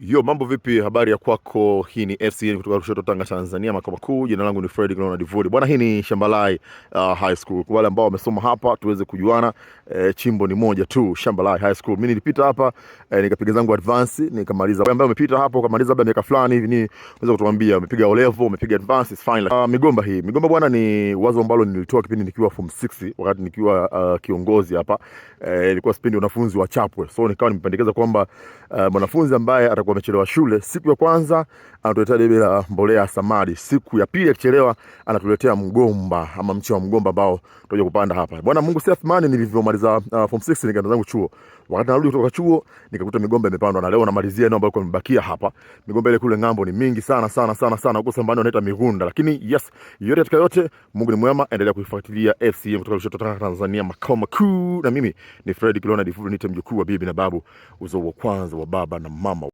Yo, mambo vipi? Habari ya kwako? Hii ni FCN kutoka Lushoto, Tanga, Tanzania, makao makuu. Jina langu ni Fred Leonard Vuli. Bwana, hii ni Shambalai High School. Kwa wale ambao wamesoma hapa tuweze kujuana, chimbo ni moja tu, Shambalai High School. Mimi nilipita hapa nikapiga zangu advance nikamaliza. Wewe ambaye umepita hapo ukamaliza labda miaka fulani hivi, ni unaweza kutuambia umepiga O level, umepiga advance, it's fine. Migomba hii, migomba bwana, ni wazo ambalo nilitoa kipindi nikiwa form 6 wakati nikiwa kiongozi hapa. Ilikuwa sipendi wanafunzi wachapwe, so nikawa nimependekeza kwamba mwanafunzi ambaye atakuwa amechelewa shule siku ya kwanza anatuletea debe la mbolea samadi, siku ya pili akichelewa anatuletea mgomba ama mche wa mgomba ambao tutakuja kupanda hapa. Bwana Mungu si athmani, nilivyomaliza form 6 nikaenda zangu chuo. Wakati narudi kutoka chuo nikakuta migomba imepandwa, na leo namalizia eneo ambalo imebakia hapa. Migomba ile kule ng'ambo ni mingi sana sana sana sana, huko sambani wanaita migunda. Lakini yes, yote katika yote, Mungu ni mwema. Endelea kuifuatilia FCM kutoka Lushoto Tanzania, makao makuu, na mimi ni Fred Kilona Difulu, nite mjukuu wa bibi na babu, uzao wa kwanza wa baba na mama.